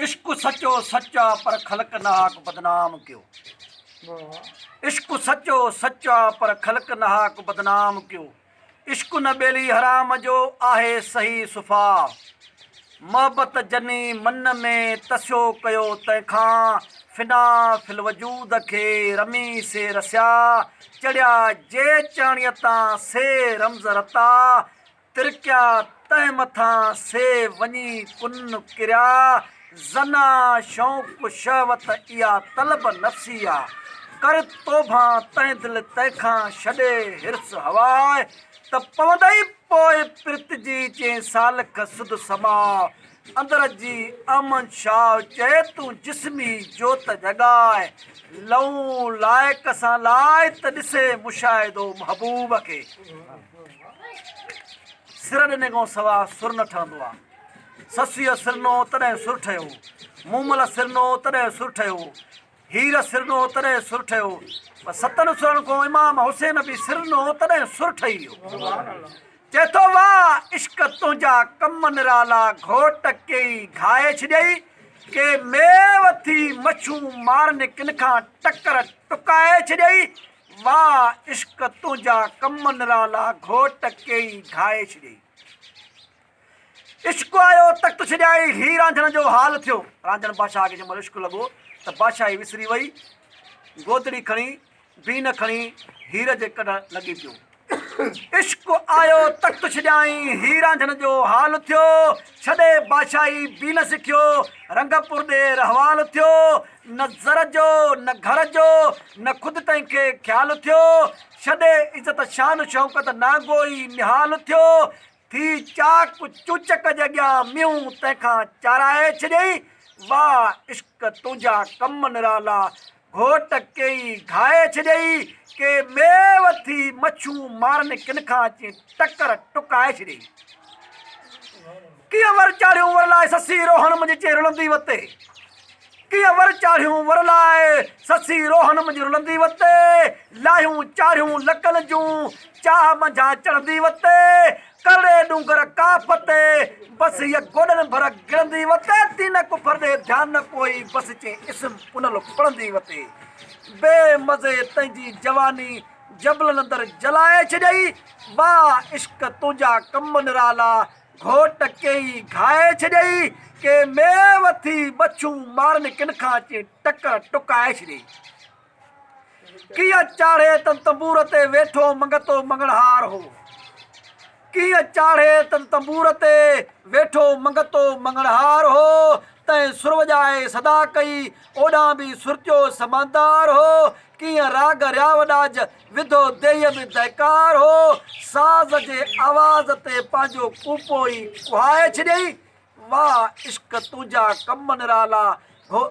عشق سچو سچ آ پر خلق ناحق بدنام ڪيو. عشق سچو سچ آ پر خلق ناحق بدنام ڪيو. عشق نه ٻيلي حرام جو آهي صحيح صفا. محبت جني من ۾ تسيو ڪيو تنهن کان فنا في الوجود کي رمي سي رسيا چڙهيا جي چاڻيء تان سي رمز رتا ترڪيا تنهن مٿان سي وڃي ڪن ڪريا، زنا شوق شهوت اها طلب نفسي آ، ڪر توبهان تنهن دل تنهن کان ڇڏي حرص هواء، ته پوندئي پوء پرت جي چين سالڪ سڌ سماء، اندر جي احمد شاهه چئي تون جسمي جوت جڳاء، لئون لائق سان لاء ته ڏسي مشاهدو محبوب کي. سر ڏني کان سوا سر نه ٺهندو آ. سسيء سرنو تڏهن سر ٺهيو. مومل سرنو تڏهن سر ٺهيو. هير سرنو تڏهن سر ٺهيو. پر ستن سرن کان امام حسين به سرنو تڏهن سر ٺهي ويو. چئي ٿو واهه عشق تنهنجا ڪم نرالا گهوٽ ڪيئي گهائي ڇڏيئي. ڪي ميو ٿي مڇون مارن ڪن کان ٽڪر ٽڪائي ڇڏيئي. واھ عشق تنهنجا ڪم نرالا گهوٽ ڪيئي گهائي ڇڏيئي. عشق آيو تخت ڇڏيائين هي رانجهڻ جو حال ٿيو. رانجهڻ بادشاهه کي جنهن مهل عشق لڳو ته بادشاهي وسري وئي. گودڙي کڻي بين کڻي هير جي ڪڍ لڳي پيو. عشق آيو تخت ڇڏيائين هي رانجهڻ جو حال ٿيو. ڇڏي بادشاهي بين سکيو رنگپور ڏي رهوال ٿيو. نه زر جو، نه گهر جو، نه خود تنهن کي خيال ٿيو. ڇڏي عزت شان شوڪت نانگو ئي نهال ٿيو. ٿي چاڪ چوچڪ جي اڳيان مينهون تنهن کان چارائي ڇڏيئي. واهه عشق تنهنجا ڪم نرالا، گهوٽ ڪيئي گهائي ڇڏيئي. ڪي ميو ٿي مڇون مارن ڪن کان اچي ٽڪر ٽڪائي ڇڏيئي. ڪيئن ور چاڙهيون ور لاء سسي روهن منجهه چي رلندي وتي. ڪيئن ور چاڙهيون ور لاء سسي روهن منجهه رلندي وتي. لاهيون چاڙهيون لڪن جون چاهه منجهان چڙهندي وتي. ڪرڙي ڏونگر ڪاف تي بس هيء گوڏن ڀر گرندي وتي. تين ڪفر ڏي ڌيان نه ڪوئي بس چي اسم پنهل پڙهندي وتي. بي مزي تنهنجي جواني جبلن اندر جلائي ڇڏيئي. واهه عشق تنهنجا ڪم نرالا گهوٽ ڪيئي گهائي ڇڏيئي، ڪي ميو ٿي ٻڇون مارن ڪن کان اچي ٽڪر ٽڪائي ڇڏيئي. ڪيئن چاڙهي تن تنبور تي ويٺو منگتو مڱڻهار هو. ڪيئن چاڙهي تن تنبور تي ويٺو منگتو مڱڻهار هو. تنهن سر وڄائي صدا ڪئي، اوڏانهن به سرتيو سماندار هو. ڪيئن راڳ ريا وڏاج وڌو ديهيء ۾ دهڪار هو، ساز جي آواز تي پنهنجو ڪوپو ئي ڪهائي ڇڏيائين. واهه عشق تنهنجا ڪم نرالا، گهو.